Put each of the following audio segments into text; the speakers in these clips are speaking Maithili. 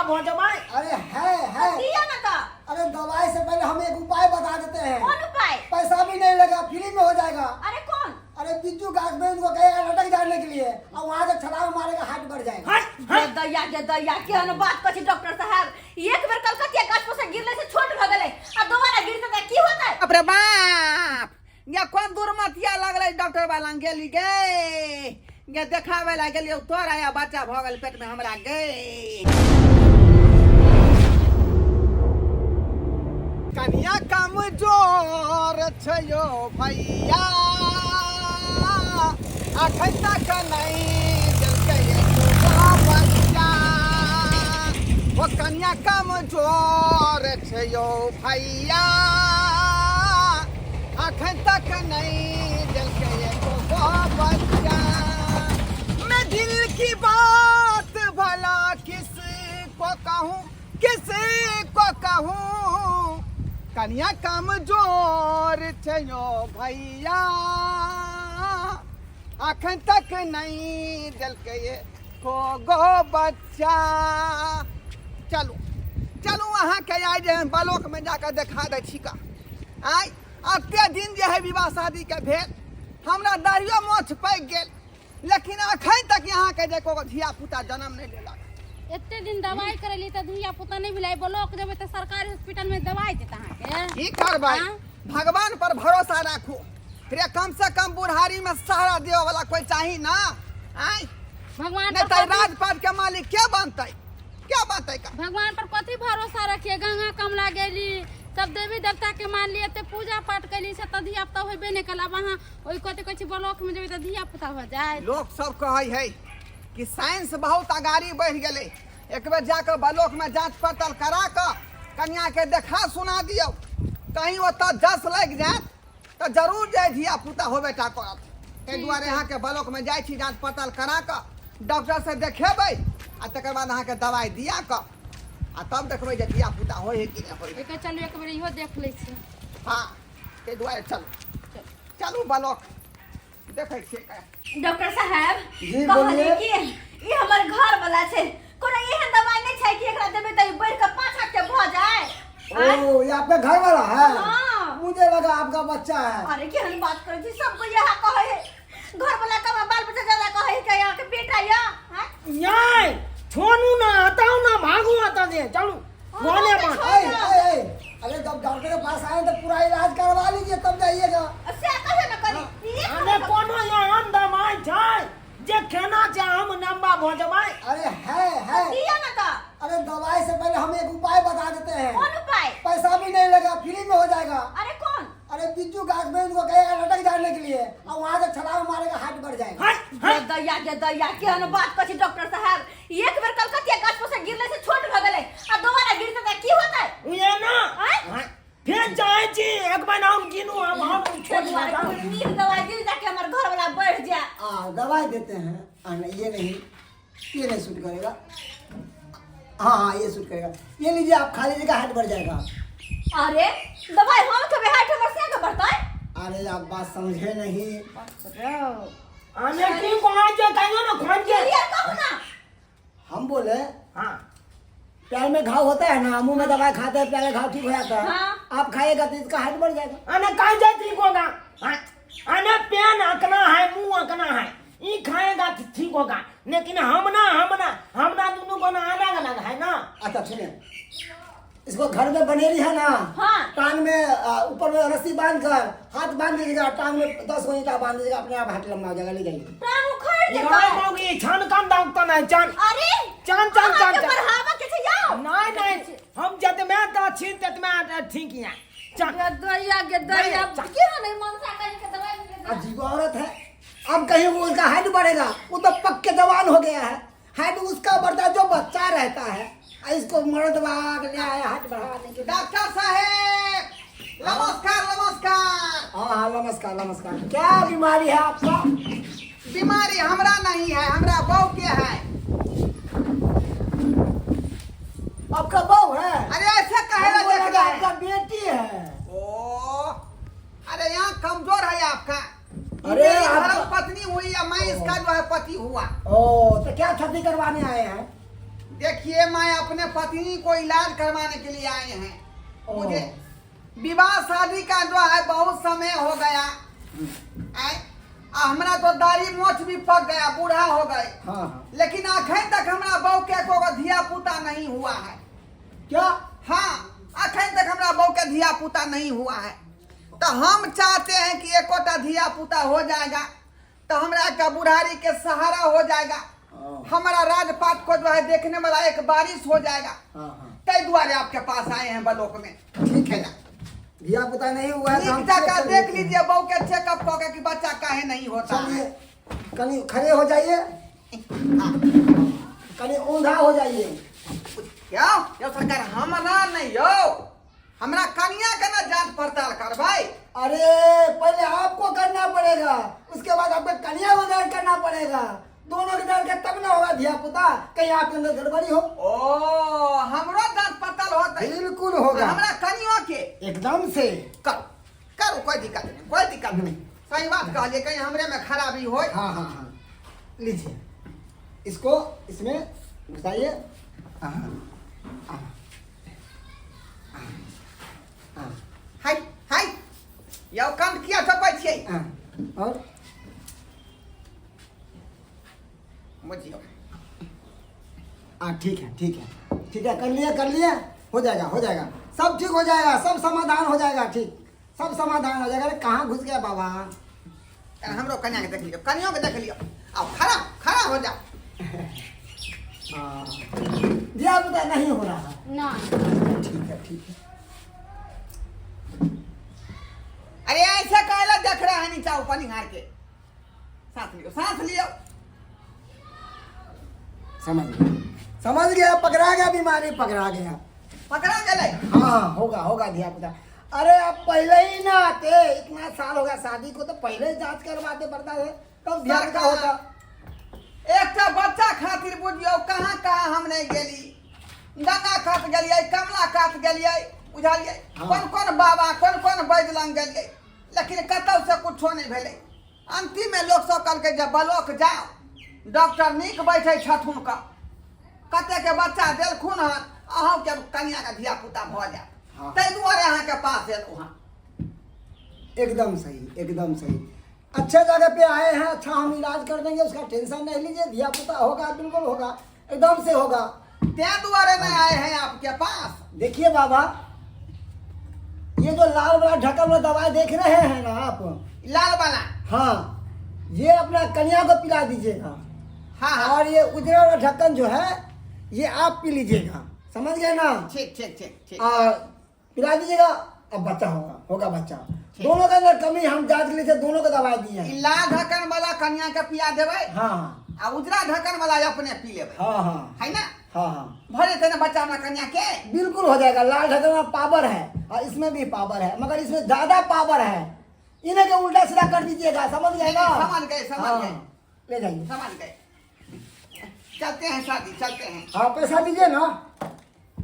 भऽ जेबै। अरे है। दिया ना तो। अरे दवाई से पहले हम एक उपाय बता देते हैं। कौन उपाय? पैसा भी नहीं लगा, फ्री में हो जाएगा। अरे कौन? अरे बिज्जू गाछ में उनको कहेगा लटक जाने के लिए और वहां से छलांग मारेगा, हाइट बढ़ जाएगा। हट हट। गे दया गे दया, केहन बात कहै छी डॉक्टर साहब? एक बेर कलकतिया गाछ पर से गिरले से छोट भऽ गेलै आ दोबारा गिरतै तऽ की होतै? बाप रे बाप, गे कोन दुर्मतिया लगलै डॉक्टर वाला गेली गे, गे देखाबै ला गेलियौ तोरा या बच्चा भऽ गेल पेट में हमरा गे। कनिया कमजोर छै यौ भैया, अखन तक नहि देलकै एको बच्चा। ओ कनिया कमजोर छै यौ भैया, अखन तक नहि देलकै एको बच्चा। मैं दिल की बात भला किसको कहूँ, किसको कहूँ, कनिया कमजोर छै यौ भैया, अखन तक नहि देलकै एको गो बच्चा। चलू चलू, अहाँके आइ जे हम ब्लॉकमे जाकऽ देखा दै छी का। आइ एते दिन जे है विवाह शादीके भेल, हमरा दाढ़ियो मोछ पाकि गेल, लेकिन अखन तक अहाँके जे एको गो धिया पुता जन्म नहि लेलक। एते दिन दवाई करेली तऽ धिया पुता नहि भेलै, ब्लॉक जेबै तऽ सरकारी हॉस्पिटल में दवाई देत अहाँके। की करबै? हाँ? भगवान पर भरोसा राखू रे, कम से कम बुढ़ारी में सहारा देवे वाला कोई चाही ना। आय भगवान नहीं पर तो कथी- राजपाट के मालिक के बनतै, के बनतै का? भगवान पर कथी भरोसा रखिए? गंगा कमला गेली, सब देवी देवता के मान लिए, एते पूजा पाठ कैली से तऽ धिया पुता होबे नहि कयल। आब अहाँ ओहि कथी कहै छी, ब्लॉक में जेबै तऽ धिया पुता हो जाए? लोग सब कहै है कि साइंस बहुत अगाड़ी बढ़ि गेलै, एक बेर जाकऽ ब्लॉक में जांच पड़ताल करा कऽ कनिया के देखा सुना दियौ, कहीं ओतऽ जस लागि जायत तऽ जरूर जाय धिया पुता होबे टा करत। ताहि दुआरे अहाँके ब्लॉक में जाइ छी, जांच पड़ताल करा कऽ डॉक्टर से देखेबै आ तकर बाद अहाँके दवाइ दिया कऽ आ तब देखबै जे धिया पुता होइ है कि नहि होइ है। एकर चलू एक बेर इहो देख लै छी। हँ, ताहि दुआरे चलू चलू ब्लॉक देखै छियै का। डॉक्टर साहब जी, कहलियै बोलिए। कि ई हमर घर वाला छै, कोनो एहन दवाई नहि छै कि एकरा देबै तऽ ई बढ़ि कऽ 5 हाथ के भऽ जाय? आँय? ओ ये आपका घर वाला है? हाँ। मुझे लगा आपका बच्चा है। अरे केहन बात करै छी, सबको इएह कहै है घर वाला कम बाल बच्चा ज्यादा कहै है कि अहाँके बेटा यऽ। आँय? नहीं छोड़ू ना, हटाओ ना, भागू आता से, चलू बोले हाँ, बात। ए, ए, ए, अरे जब डॉक्टर के पास आए तो पूरा इलाज करवा लीजिए तब जाइएगा। से कहे ना करी ई अरे कोनो एहन दवाई छै जे खेना छै हम लम्बा भऽ जेबै? अरे है। दिया ना तो। अरे दवाई से पहले हम एक उपाय बता देते हैं। कौन उपाय? पैसा भी नहीं लगा, फ्री में हो जाएगा। अरे कौन? अरे बिज्जू गाछ में उनको कहेगा लटक जाने के लिए और वहां से छलांग मारेगा, हाइट बढ़ जाएगा। हट गे हट। दया गे दया, केहन बात कहै छी डॉक्टर साहब? एक बेर कलकतिया गाछ पर से गिरले से छोट भऽ गेलै आ दोबारा गिरतै तऽ की होतै? उहे ना। आँय? हाँ, फिर जाइ छी एक महीना हम गिनू, हम छोड़ ताहि दुआरे कोइ नीक दवाई दियौ जाके हमर घर वाला बढ़ि जाए। आ दवाई देते हैं। आ, नहीं, ये नहीं, ये नहीं सूट करेगा। हाँ हाँ, ये सूट करेगा, ये लीजिए आप खा लीजिएगा, हाइट बढ़ जाएगा। अरे दवाई हम खेबै, हाइट हमर से के बढ़तै? अरे आप बात समझे नहीं। अने की कहै छै कहियो ना खोज के। क्लियर कहू ना। हम बोले हाँ। पैर में घाव होता है ना, मुंह में दवाई खाते हैं, पैर में घाव ठीक हो जाता है। हाँ। आप खाइएगा तो इसका हाइट बढ़ जाएगा। अने कहीं जाए ठीक होगा। हाँ। अने पेन अकना है, मुंह अकना है, ई खाएगा तो ठीक होगा, लेकिन हम ना दोनों को ना अलग अलग है ना। अच्छा सुनिए, इसको घर में बनेरी है ना। हाँ। टांग में ऊपर में रस्सी बांध कर हाथ बांध दीजिएगा, टांग में 10 गो ईंटा बांध दीजिएगा, अपने आप हाथ लंबा हो जाएगा। ले जाइए। टांग उखड़ जेतै। गाय मौगी छान कम डॉक्टर नहीं चान। अरे चान, चान, अहाँके चान, चान। बढ़ावा के छै यौ। नहीं नहीं, हम जतमे तो छी ततमे ठीक है। चान। गे दया गे दया, नहीं, क्यों नहीं मनसा कहीं के दवाई मिले? अजीब औरत है, अब कहीं वो उसका हाइट बढ़ेगा, वो तो पक्के जवान हो गया है। हाइट उसका बढ़ता है जो बच्चा रहता है, आ इसको मर्द बाग ले आया हाइट बढ़ाने के लिए। डॉक्टर साहेब नमस्कार नमस्कार। हाँ हाँ नमस्कार नमस्कार। क्या बीमारी है आपका? बीमारी हमरा नहीं है, हमरा बहू के है। आपका बहू है? अरे ऐसे कहे ला हमको देख लगा रहे हैं। आपका बेटी है। ओ अरे यहाँ कमजोर है आपका। अरे मेरी आपका- धर्म पत्नी हुई या मैं इसका जो है पति हुआ। ओ तो क्या छठी करवाने आए हैं? देखिए, मैं अपने पत्नी को इलाज करवाने के लिए आए हैं। मुझे विवाह शादी का जो है बहुत समय हो गया। आए, आ हमरा तो दाढ़ी मोछ भी पक गया, बूढ़ा हो गए। हाँ हाँ। लेकिन अखन तक हमरा बहू के एको गो धिया पुता नहीं हुआ है। क्या? हाँ, अखन तक हमरा बहू के धिया पुता नहीं हुआ है। तो हम चाहते हैं कि एकोटा धिया पुता हो जाएगा तो हमरा का बुढ़ारी के सहारा हो जाएगा। हाँ। हमारा राजपाट को जो है देखने वाला एक बारिश हो जाएगा। हाँ हाँ। तै दुआरे आपके पास आए हैं ब्लॉक में। ठीक है, धिया पुता नहीं हुआ है तो हम नीक जगह चेक कर देख लेते हैं। लीजिए, बहू के चेकअप कऽ के कि बच्चा काहे नहीं होता चलिए है। कनी खड़े हो जाइए। हाँ। कनी औंधा हो जाइए। यौ यौ सरकार, हमरा नहीं यौ, हमरा कनिया के ना जांच पड़ताल करबै। अरे पहले आपको करना पड़ेगा, उसके बाद आपके कन्या को दर्द करना पड़ेगा। दोनों के दर्द के तब ना होगा धिया पुता, कहीं आपके अंदर गड़बड़ी हो। ओ हमरो जांच पड़ताल होतै? बिल्कुल होगा। हमरा कनियो के? एकदम से। करू करू, कोई दिक्कत नहीं, कोई दिक्कत नहीं। सही बात कहलिए, कहीं हमरे में खराबी होय। हाँ हाँ हाँ, लीजिए इसको इसमें घुसाइए। हाँ हाँ हाँ। हाय हाय यौ, कंठ किया चपै छियै? हाँ और बुझियौ। हाँ ठीक है ठीक है ठीक है, कर लिया कर लिया, हो जाएगा हो जाएगा, सब ठीक हो जाएगा, सब समाधान हो जाएगा, ठीक सब समाधान हो जाएगा। अरे कहाँ घुस गया बाबा? हमरो कन्या के देख लियौ, कनियो के देख लियौ। आब खड़ा खड़ा हो जाओ। हाँ, धिया पुता नहीं हो रहा है? नहीं। ठीक है ठीक है। अरे ऐसे काहे देख रहा है नीचा ऊपर निहार के? सांस लियो, सांस लियो। समझ गया समझ गया, पकड़ा गया, बीमारी पकड़ा गया। पकड़ा गेलै? हाँ होगा होगा धिया पुता। अरे आप पहले ही ना आते, इतना साल हो गया शादी को, तो पहले ही जांच करवाते पड़ता है, तब धिया पुता होता। एकटा बच्चा खातिर बुझियौ कहाँ कहाँ हम नहीं गेली। गंगा कात गेलियै, कमला कात गेलियै, बुझलियै? हाँ। कोन कोन बाबा, कोन कोन वैद्य लग गेलियै, लेकिन कतौ से कुछो नहीं भेलै। अंतिम में लोक सब कहलकै जे ब्लॉक जाओ, डॉक्टर नीक बैठे छथुन, का कते के बच्चा देलखुन हन, अहूँके कनिया के धिया पुता भऽ जायत। हाँ। ताहि दुआरे अहाँके पास एलहुँ हन। एकदम सही एकदम सही, अच्छे जगह पे आए हैं। अच्छा हम इलाज कर देंगे, उसका टेंशन नहीं लीजिए, धिया पुता होगा, बिल्कुल होगा, एकदम से होगा। ताहि दुआरे नहीं आए हैं आपके पास। देखिए बाबा, ये जो लाल वाला ढक्कन वाला दवाई देख रहे हैं ना आप? लाल वाला? हाँ, ये अपना कन्या को पिला दीजिएगा। हाँ हाँ। और ये उजला वाला ढक्कन जो है ये आप पी लीजिएगा, समझ गए ना? ठीक ठीक ठीक ठीक। और पिला दीजिएगा, अब बच्चा होगा, होगा बच्चा। दोनों के अंदर कमी हम जांच लिए थे, दोनों को दवाई दी है। ई लाल ढक्कन वाला कनिया के पिया देबै। हाँ हाँ। आ उजरा ढक्कन वाला अपने पी लेबै। हाँ हाँ। है ना? हाँ हाँ। भऽ जेतै ने बच्चा हमरा कन्या के? बिल्कुल हो जाएगा। लाल ढक्कन में पावर है और इसमें भी पावर है, मगर इसमें ज्यादा पावर है। इन्हें के उल्टा सीधा कर दीजिएगा, समझ गए ना? समझ गए, समझ हाँ, गए। ले जाइए। समझ गए, चलते हैं शादी, चलते हैं। हाँ, पैसा दीजिए ना।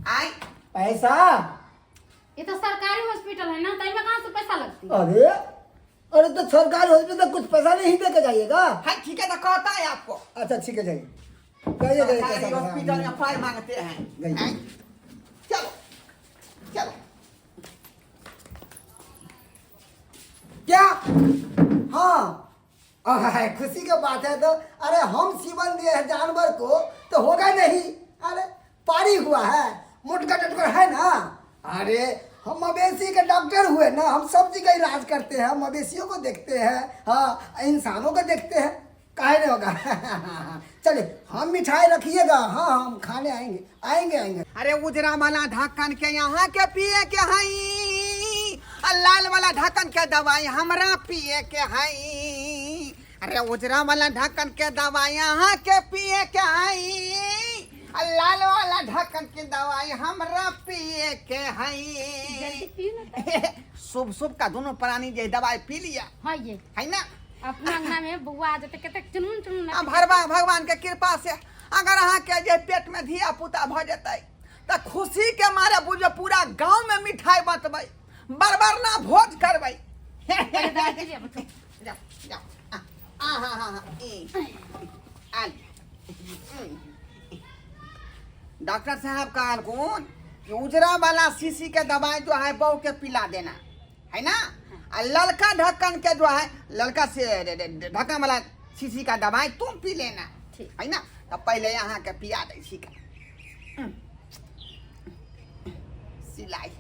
आय? पैसा। ये तो सरकारी हॉस्पिटल है ना, तो में कहाँ से पैसा लगती? अरे अरे, तो सरकारी हॉस्पिटल कुछ पैसा नहीं दे के जाइएगा? हाँ ठीक है, तो कहता है आपको। अच्छा ठीक है, जाइए जाइए जाइए। सरकारी पैसा हॉस्पिटल में पाई मांगते हैं? जाइए। आय? चलो चलो। क्या? हाँ अरे, खुशी की बात है तो। अरे हम सीवन दिए हैं जानवर को तो होगा नहीं। अरे पारी हुआ है, मोटका टटकर है ना। अरे हम मवेशी के डॉक्टर हुए ना, हम सब चीज का इलाज करते हैं, मवेशियों को देखते हैं, हाँ इंसानों को देखते हैं, काहे नहीं होगा। चलिए हम मिठाई रखिएगा, हाँ हम खाने आएंगे आएंगे आएंगे। अरे उजरा वाला ढक्कन के यहाँ के पिए के हई, आ लाल वाला ढक्कन के दवाई हमरा पिए के हई। अरे उजरा वाला ढक्कन के दवाई यहाँ के पिए के हई, आ लाल वाला ढक्कन के दवाई हमरा पिए के हई। जल्दी पी ना। शुभ शुभ का दोनों प्राणी जे दवाई पी लिया। हाँ ये। है ना? अपना अंगना में बउआ आ जेतै, कतेक चुनमुन चुनमुन। आ भरवा भगवान के कृपा से अगर अहाँ के जे पेट में धिया पुता भऽ जेतै तऽ खुशी के मारे बुझो पूरा गांव में मिठाई बंटबै, बरबर ना भोज करबै। पहिले दवाई पी लिअ बच्चो। जाओ जाओ, आ आ हाँ हाँ हाँ, ई आ लिअ। डॉक्टर साहब कहलखुन कि उजरा वाला शीशी के दवाई जो है बहू के पिला देना है ना, आ ललका ढक्कन के जो है ललका से ढक्कन वाला शीशी का दवाई तुम पी लेना, ठीक। है ना। तो पहले यहाँ के पिया दै छी का सिलाई।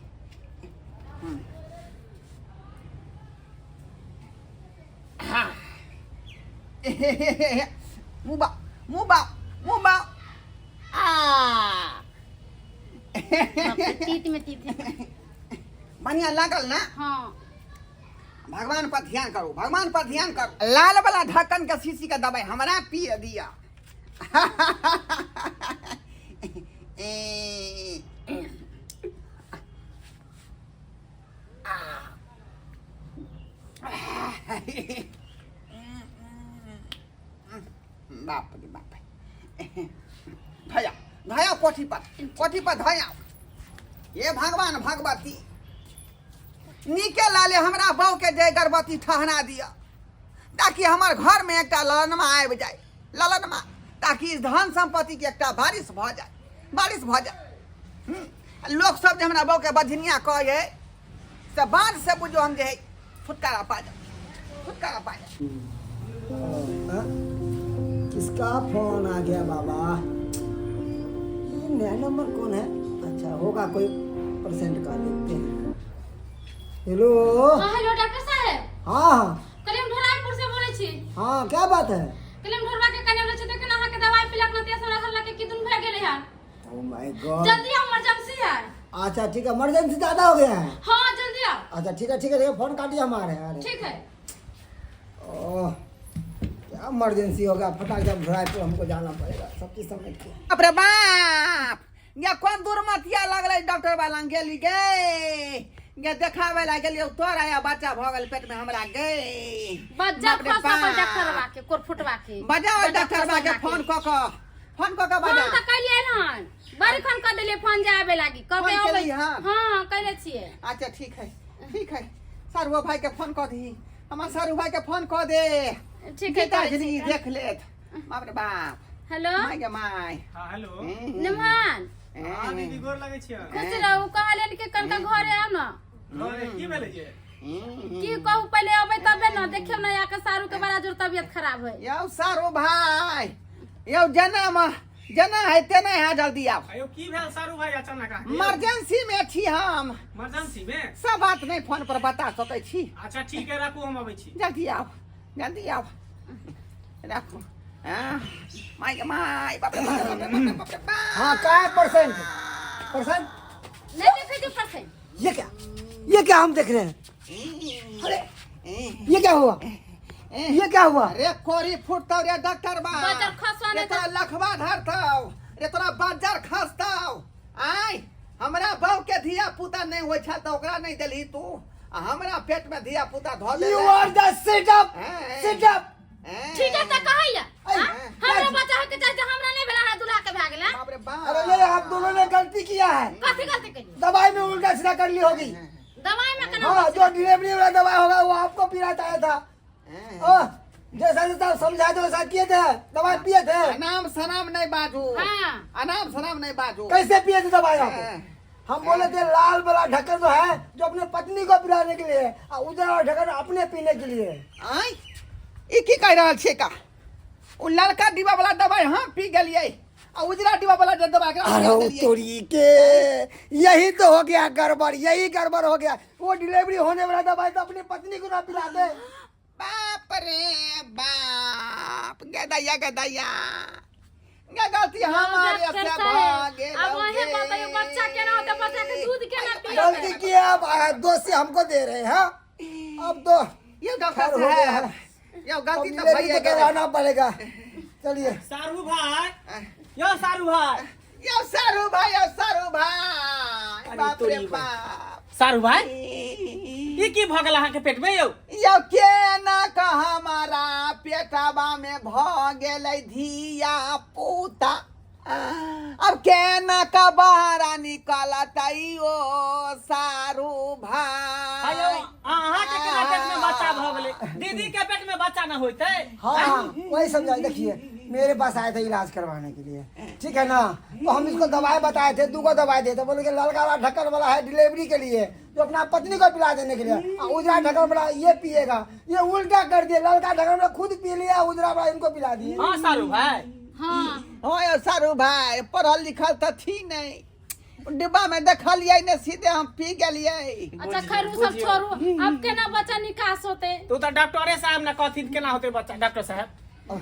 हाँ मुबा मुबा मुबा आ तीत में तीत है। बढ़िया लागल ना? हाँ। भगवान पर ध्यान करू, भगवान पर ध्यान करू। लाल वाला ढक्कन के शीशी के दवाई हमरा पिए दिया। बाप रे बाप, धया धया कोठी पर, कोठी पर धया। हे भगवान भगवती, नीके लाले हमरा बहू के जय गर्भवती ठहरा दिया, ताकि हमर घर में एकटा ललनमा आबि जाए, ललनमा, ताकि इस धन संपत्ति के एकटा बारिश भऽ जाए, बारिश भऽ जाए। लोक सब जे हमरा बहू के बझनिया कहै से बाँझ से बुझो हम जे है छुटकारा पा जाए, छुटकारा पा जाए। हाँ? किसका फोन आ गया बाबा? ये नया नंबर कौन है? अच्छा होगा कोई परसेंट का, देखते हैं। हेलो। हाँ हेलो डॉक्टर साहब। हाँ हाँ। कल हम ढोराईपुर से बोले छी। हाँ क्या बात है? कल हम ढोरवा के कने बोले छी, देखिन अहाँ के दवाई पिलक न तेस हमरा घर लके किदुन भए गेलै हन। ओ my God. जल्दी आओ, इमरजेंसी है। अच्छा ठीक है, इमरजेंसी ज्यादा हो गया है। हाँ जल्दी आओ। अच्छा ठीक है ठीक है ठीक है, फोन काटिए हमारे। अरे ठीक है। ओह क्या इमरजेंसी होगा, फटाक जब ढोराईपुर हमको जाना पड़ेगा सब चीज समेट के। बाप रे बाप, ये कोन दुर्मतिया लगलै डॉक्टर वाला गेली गे, गे देखावे ला गेलियो तोरा या बच्चा भऽ गेल पेट में हमरा गे। बच्चा बाप रे फंसा पर बाप। डॉक्टरवा के कोरफुटवा के बजाओ डॉक्टरवा के फोन क क, फोन क क फोन बजा। तऽ कैलियै हन, बड़ी खन कऽ देलियै फोन जे आबे लागी फोन कहलकै अबै। केलियै हन? हाँ कैले छियै। अच्छा ठीक है ठीक है, सारू भाई के फोन कऽ दही, हमर सारू भाई के फोन कऽ दे। ठीक है, जीता करै जिंदगी छी। देख लेत। बाप रे बाप। हेलो। My गे my. हाँ हेलो। निमहान। हाँ दीदी गोर लगै छियै। खुश रहू। कहलियन कि कनका घरे आउ न। घरे की भेलै जे? की कहू, पहिले अबै तबे न देखियौ न आके सारू के बड़ा जोर तबियत खराब है। यौ सारू भाई, यौ जेना जेना है तेना है, जल्दी आउ। आयो की भेल सारू भाई अचानक अहाँके? इमरजेंसी में छी हम। इमरजेंसी में? सब बात नहीं फोन पर बता सकै छी। अच्छा ठीक है, राखू हम अबै छी। जल्दी आउ जल्दी आउ, राखू। हाँ, my गे my, बाप रे बाप रे बाप रे बाप रे बाप। हाँ का है परसेंट? परसेंट नहीं देखे जो परसेंट। ये क्या, ये क्या हम देख रहे हैं? अरे ये क्या हुआ, ये क्या हुआ? अरे कोरी फुटतौ रे डॉक्टर बा, बाजार खसवा रे नहीं तोरा लखवा धरतौ रे, तोरा बाजार खसतौ। आय हमरा बहू के धिया पुता नहीं होइ छल तऽ ओकरा नहीं देलही तू, आ हमरा पेट में धिया पुता धऽ you देले। आर द सिट अप, हैं। Sit up. हैं। ठीक है तऽ कहैया ऐ, हमरा बच्चा होके चाहे जे हमरा नहीं भेला है दूल्हा के भए गेला। बाप रे बाप। अरे नहीं, आप दोनों ने गलती किया है। कथी गलती केलियै? दवाई में उल्टा सीधा कर ली होगी। दवाई में केना? हाँ जो डिलीवरी वाला दवाई होगा वो आपको पिलाता आया था। ओह, जैसा जैसा आप समझा दो वैसा किए थे, दवाई पिए थे। अनाम शनाम नहीं बाजू। हाँ। अनाम शनाम नहीं बाजू। कैसे पिए थे दवाई आप? हैं। हम बोले थे लाल वाला ढक्कन जो है जो अपने पत्नी को पिलाने के लिए, और उजला वाला ढक्कन अपने पीने के लिए। आय ई की कहि रहल छियै का? ओ ललका डिब्बा वाला दवाई हम पी गेलियै आ उजरा डिब्बा वाला जे दवाई एकरा अरे पिया ओ देलियै। तोरी के, यही तो हो गया गड़बड़, यही गड़बड़ हो गया। वो डिलीवरी होने वाला दवाई तो अपनी पत्नी को ना पिला दे। बाप रे बाप, गदैया गदैया गे, गलती हमारे डॉक्टर से साहेब, भऽ गेल। अब अहें बतैयौ बच्चा केना होतै, बच्चा के दूध केना पियतै? गलती की है, अब दोष से हमको दे रहे हैं। अब तो यौ डॉक्टर खैर हो गया साहब, है। यौ अब गलती तऽ डिलीवरी भइए तो गेलै। करवाना पड़ेगा। चलिए सारू भाई, यौ सारू भाई, यौ सारू भाई, यौ सारू भाई, अरे बाप रे तोरी बाप। सारू भाई ई की भऽ गेल अहाँके पेट में यौ? यौ केना कऽ हमारा पेटवा में भऽ गेलै धिया पुता, अब केना कऽ बहरा निकलतै ओ सारू आयौ भाई? अहाँके केना पेट में बच्चा भऽ गेलै? दीदी के पेट में बच्चा न होते। हाँ हाँ, वही समझा। देखिए मेरे पास आए थे इलाज करवाने के लिए, ठीक है ना, तो हम इसको दवाई बताए थे, दो दवाई दिए थे, बोले कि ललका वाला ढक्कन वाला है डिलीवरी के लिए, जो अपना पत्नी को पिला देने के लिए, और उजला ढक्कन वाला ये पिएगा। ये उल्टा कर दिए, ललका ढक्कन वाला खुद पी लिया, उजला वाला इनको पिला दिए। हाँ सारू भाई। हाँ। हाँ यौ सारू भाई, पढ़ल लिखल तऽ छी नहि, डिब्बा में देखलियै ने, सीधे हम पी गेलियै। अच्छा खैर उ सब छोड़ू, अब केना बच्चा निकास होते? तू तऽ डॉक्टरे साहब ने कहथिन केना होते बच्चा। डॉक्टर साहब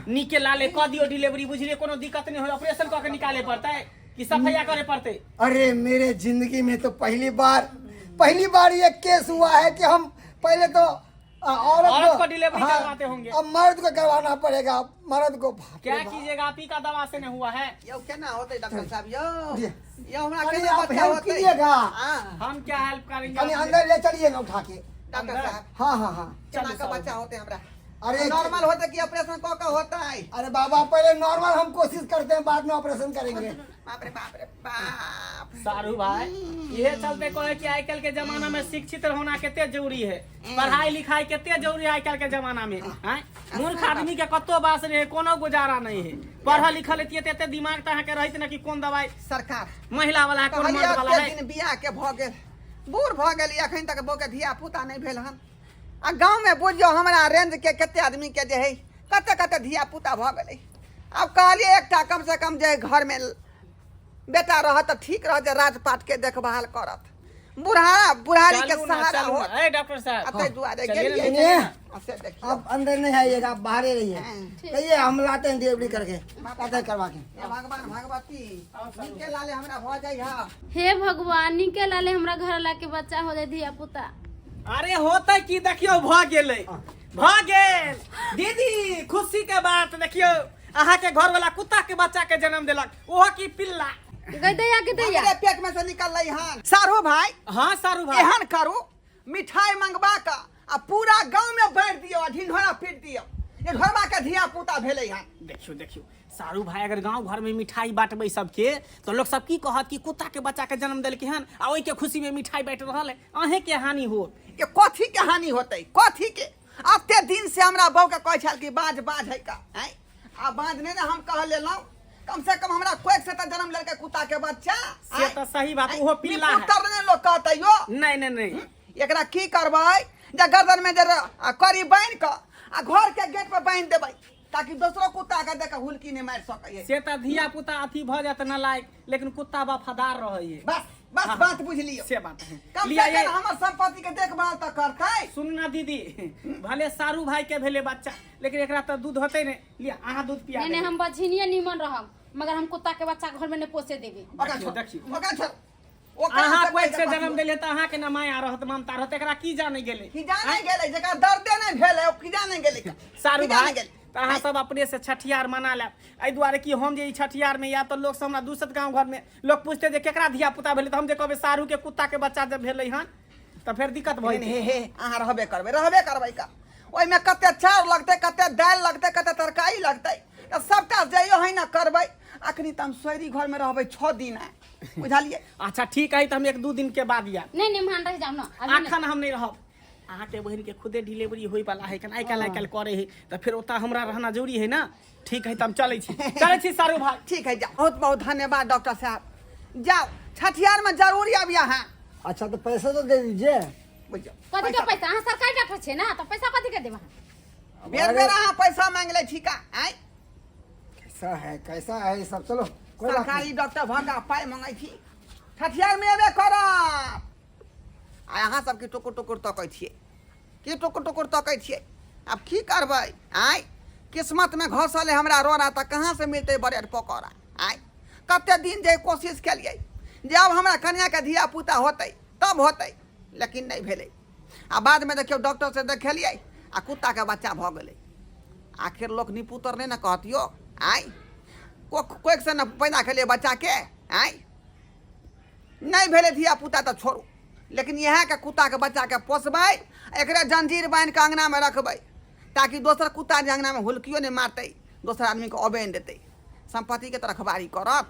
नीके लाले कऽ दियौ डिलीवरी, बुझलियै? कोनो दिक्कत नहीं होय, ऑपरेशन कऽ के निकाले पड़तै कि सफैया करे पड़तै? अरे मेरे जिंदगी में तो पहली बार ये केस हुआ है कि हम पहले तो औरत औरत को डिलीवरी करवाते होंगे। अब मर्द को करवाना पड़ेगा, मर्द को। बाप क्या रे बाप। कीजिएगा, आप ही का दवा से नहीं हुआ है। यौ केना होतै डॉक्टर साहब यौ? जी। यौ हमरा अरे केना आप बच्चा हेल्प होतै? कीजिएगा। हाँ। हम क्या हेल्प करेंगे? कहीं अंदर ले चलिए ना उठा के। डॉक्टर साहब। हाँ हाँ हाँ। केना के बच्चा होतै हमरा? अरे नॉर्मल होतै कि ऑपरेशन कऽ के होतै? अरे बाबा, पहले नॉर्मल हम कोशिश करते हैं, बाद में ऑपरेशन करेंगे। बाप रे बाप रे बाप। सारू भाई, ये चलते कहे कि आजकल के जमाना में शिक्षित होना कते जरूरी है, पढ़ाई लिखाई कते जरूरी है आजकल के जमाना में, हैं? मूर्ख आदमी के कतो बास रहे कोनो गुजारा नहीं है। पढ़ल लिखल रहतियै तऽ एते दिमाग तऽ अहाँके रहैत ने कि कोन दवाई सरकार महिला वाला है, कोन कहलियै मर्द वाला एते है। दिन बियाह के भऽ गेल, बूढ़ भऽ गेली, अखन तक बौके धिया पुता नहि भेल हन। आ गाँवमे बुझियौ हमरा रेंज के कते आदमी के जे है कते कते धिया पुता भऽ गेलै। आब कहलियै एकटा कम से कम जे घरमे बेटा रहत तऽ ठीक रहत, जे राजपाट के देखभाल करत, बुढ़ारा बुढ़ारी के चलू ना, सहारा चलू ना। होत। ए डॉक्टर साहब। आ ताहि दुआरे चलिए ना, गेलियै। सुनिए। आ से देखियौ। आप अंदर नहीं आइएगा, आप बाहर ही रहिए। कहिए हम लाते हैं डिलीवरी करके, लाते हैं करवा के। हे भगवान भगवती, नीके लाले हमरा भऽ जाइ हा। हे भगवान, निके लाले हमरा घर ला के बच्चा हो जाए धिया पुता। अरे होतै की, देखियौ भऽ गेलै, भऽ गेल। दीदी, खुशी के बात, देखियौ अहाँके घर वाला कुत्ता के बच्चा के जन्म देलक, ओहो की पिल्ला। गदैया गदैया। हमरे पेट में से निकललै हन सारू भाई। हाँ सारू भाई। एहन करू, मिठाई मंगवा कऽ आ पूरा गाँव में बांटि दियौ आ ढिंढोरा पीट दियौ जे घरवा के धिया पुता भेलै हन। देखियौ देखियौ सारू भाई, अगर गांव घर में मिठाई बांटबै सबके तो लोग सब की कहत कि कुत्ता के बच्चा के जन्म देलकै हन आ ओहि के खुशी में मिठाई बांटि रहल है, अहें के हानि हो। ये कथी के हानि होतै? कथी के? एते दिन से हमरा बहू के कहै छल कि बाज बाज है का आँय, आ बाज नहीं ने हम कह लेलहुँ, कम से कम हमरा कोख से तऽ जन्म लेलकै कुत्ता के बच्चा। से तऽ सही बात, ओहो पिल्ला है। पुत्र ने लोग कहतै यो। नहीं नहीं नहीं। एकरा की करबै जे गर्दन में जे आ करी बान्हि कऽ आ घर के गेट पर बान्हि देबै ताकि दोसरो कुत्ता के देख हुलकी नहीं मारि सकै। से तऽ धिया पुता अथी भऽ जायत नालायक, लेकिन कुत्ता वफादार रहै है। बस बस। हाँ। बात बुझ लियौ। से बात है। कम लिया से ये कम हमर संपत्ति के देखभाल तऽ करतै। सुन ना दीदी, भले सारू भाई के भेले बच्चा, लेकिन एकरा तऽ दूध होतै ने, लिया अहाँ दूध पिया नहीं नहीं, देबै। हम बझिनिए निमन रहम, मगर हम कुत्ता के बच्चा घर में नहीं पोसे देबे। ओकरा देखियौ, छोड़। देखियौ। ओकरा छोड़, ओकरा अहाँ से कोई से कोई जन्म देले तऽ अहाँके न माया रहत, ममता रहत, एकरा की जाने गेलै? की जाने गेलै? जकरा दर्दे नहि भेलै ओ की जाने गेलै? सारू की जाने भाई, गेलै? तऽ अहाँ सब अपने से छठियार मना लेब, एहि दुआरे कि हम जे ई छठियार में आयब तऽ लोक सब हमरा दूसत, गाँव घर में लोक पूछते जे केकरा धिया पुता भेलै, तऽ हम जे कहबै सारू के कुत्ता के बच्चा जब भेलै हन तऽ फेर दिक्कत भऽ हे जेतै। हे, अहाँ रहबे करबै, रहबे करबै का। ओहिमे कते चाउर लगतै, कते दालि लगतै, कते तरकारी लगतै, तऽ सबटा जइयो है ने करबै। अखनी तऽ हम सोहरी घरमे रहबै 6 दिन है, बुझलियै? अच्छा ठीक है, तऽ हम एक दू दिन के बाद आयब। नहीं नहीं, मान रह जाओ ना अभी नहीं। अखन हम नहीं रहब, अहाँके बहिन के खुदे डिलीवरी होय वाला है, आइ काल्हि आइ काल्हि करे है तऽ फेर ओतऽ हमरा रहना जरूरी है ना। ठीक है, तऽ हम चलै छी, चलै छी सारू भाई। ठीक है, जाओ। बहुत बहुत धन्यवाद डॉक्टर साहब। जाओ, छठियार में जरूर आबी अहाँ। अच्छा, तो पैसा तो दे दीजिए। बुझियौ। कथी के पैसा? अहाँ सरकारी डॉक्टर छै ना, तऽ पैसा कथी के देब अहाँ? बेर बेर अहाँ पैसा मांगि लै छी का आँय? कैसा है, कैसा है ये सब, चलो कोई बात नहीं। सरकारी डॉक्टर भऽ कऽ पाइ मंगै छी। छठियार में एबे करब। आ अहाँ सब की टुकुर टुकुर तकै छियै? की टुकुर टुकुर तकै छियै? आब की करबै आँय? किस्मतमे घसल है हमरा रोड़ा तऽ कहाँ से मिलतै ब्रेड पकौड़ा आँय? कते दिन जे कोशिश केलियै जे आब हमरा कनियाके धिया पुता होतै तब होतै, लेकिन नहि भेलै। आ बादमे देखियौ डॉक्टर से देखेलियै आ कुत्ताके बच्चा भऽ गेलै। आखिर लोक निपुतर नहि ने कहतियो आँय? कोख से ने पैदा केलियै बच्चाके आँय? नहि भेलै धिया पुता तऽ छोड़ू, लेकिन इएहके कुत्ताके बच्चाके पोसबै, एकरे जंजीर बान्हि कऽ अङ्गनामे रखबै ताकि दोसर कुत्ता जे अङ्गनामे हुलकियो नहि मारतै, दोसर आदमीके अबे नहि देतै, सम्पत्तिके तऽ रखबारी करत।